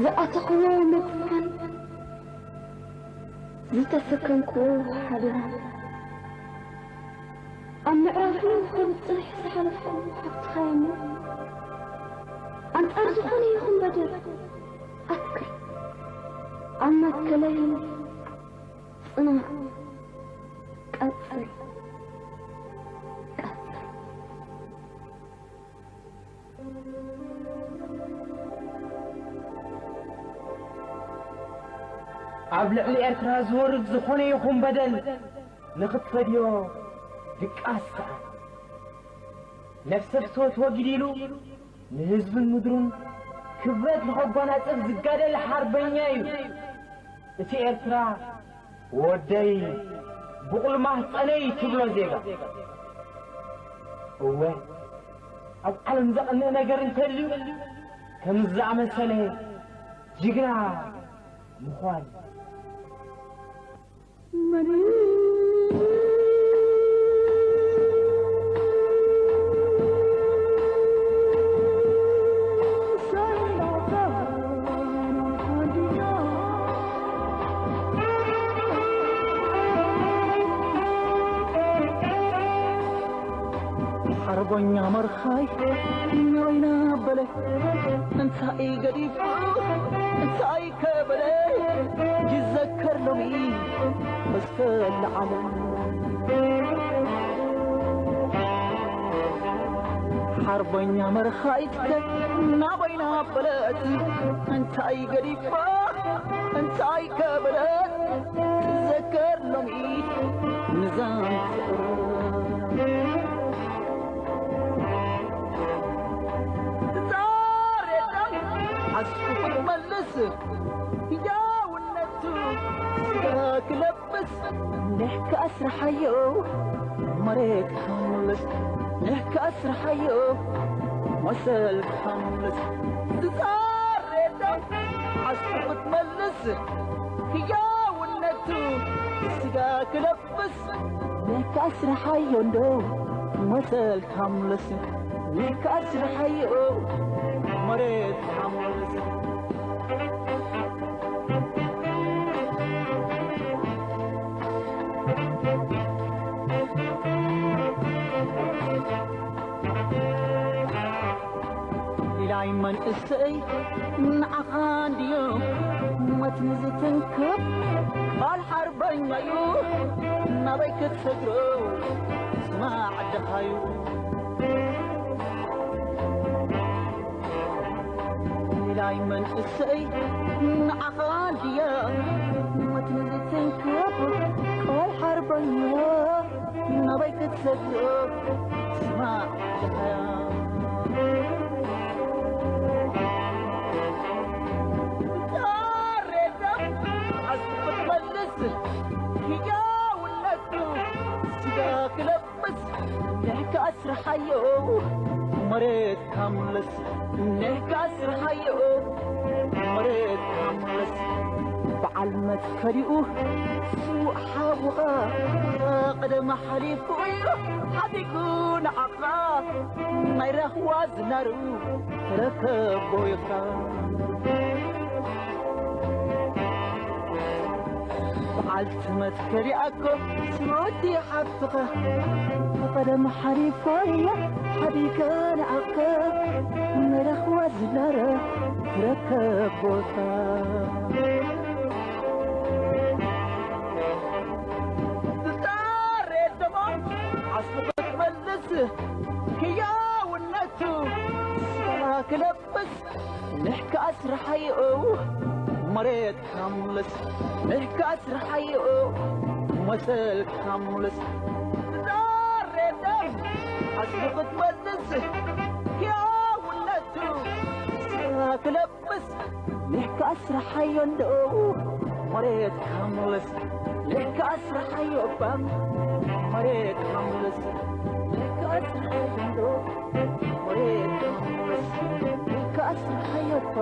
ዝኣተኽዎ መግፋን ዝተሰከምክዎ ሓደራን ኣብ ምዕራፉ ከብጽሕ ዝሓለፍኩ ሃብትኻ እሞ፣ ኣንጻር ዝኾነ ይኹን በደል ኣትክል ኣብ መትከለይ ጽናዕ፣ ቀጽል፣ ቀጽል። ኣብ ልዕሊ ኤርትራ ዝወርድ ዝኾነ ይኹን በደል ንኽትፈድዮ ድቃስ ሰኣን። ነፍሰ ብስወት ወጊድ ኢሉ ንህዝብን ምድሩን ክብረት ንኸጓናጽፍ ዝጋደል ሓርበኛ እዩ። እቲ ኤርትራ ወደይ፣ ብቑል ማህጸነይ ትብሎ ዜጋ። እወ፣ ኣብ ዓለም ዘቐንእ ነገር እንተልዩ፣ ከምዚ ዝኣመሰለ ጅግና ምዃን። ሓርበኛ መርኻይ ናበይና በለ፣ እንታይ ገዲፉ፣ እንታይ ከበለ፣ ይዘከር ሎሚ እስከ ለዓለም። ሓርበኛ መርኻይትከ ናበይና በለት፣ እንታይ ገዲፋ፣ እንታይ ከበለት፣ ትዘከር ሎሚ ንዛን ፍቕር። ዛሬ ዓስቡ ክትመልስ ህያውነቱ ስጋ ክለብስ፣ ንሕካ ኣስርሓዮ መሬት ሓምልስ፣ ንሕካ ኣስርሓዮ መሰል ሓምልስ። ዝዛሬ ዓስቡ ክትመልስ ህያውነቱ ስጋ ክለብስ፣ ንሕካ ኣስርሓዮ እንዶ መሰል ሓምልስ፣ ንሕካ ኣስርሓዮ መሬት ሓምልስ። ኢላይ መንእሰይ ንዓኻ እንድዩ ሞት ንዝትንክፍ፣ ቃል ሓርበኛ'ዩ ናበይ ክትሰግሮ ስማዕ ደኻዩ። ኢላይ መንእሰይ ንዓኻ እንድያ ሞት ንዝትንክፍ፣ ቃል ሓርበኛ ናበይ ክትሰግሮ ስማዕ ደኻያ። ዛሬ ዓስቡ ክትመልስ ህያውነቱ ስጋ ክለብስ፣ ንሕካ ኣስርሓዮ መሬት ካምልስ፣ ንሕካ ኣስርሓዮ መሬት ካምልስ። በዓል መትከሊኡ ስዉእ ሓውኻ ቀደም ሓሊፉ እዩ ሓዲጉ ንዓኻ፣ ናይ ራህዋ ዝናሩ ተረከቦ ኢኻ። በዓልቲ መትከል ይኣኮ ስወዲ ሓፍትኻ፣ ብቐደም ሓሊፋያ ሓዲጋ ንዓኻ፣ ንረኽባ ዝናረ ትረከብ ቦታ። ዝዛሬ ደሞ ዓስቡ ክትመልስ ህያውነቱ ስጋ ክለብስ፣ ንሕካ ኣስርሓዮ መሬት ካምልስ፣ ንሕካ ኣስርሓዮ መሰል ካምልስ። ዛሬ ዓስቡ ክትመልስ ህያውነቱ ስጋ ክለብስ፣ ንሕካ ኣስርሓዮ እንዶ መሬት ካምልስ፣ ንሕካ ኣስርሓዮ እባ መሬት ካምልስ፣ ንሕካ ኣስርሓዮ እንዶ መሬት ካምልስ፣ ንሕካ ኣስርሓዮ እባ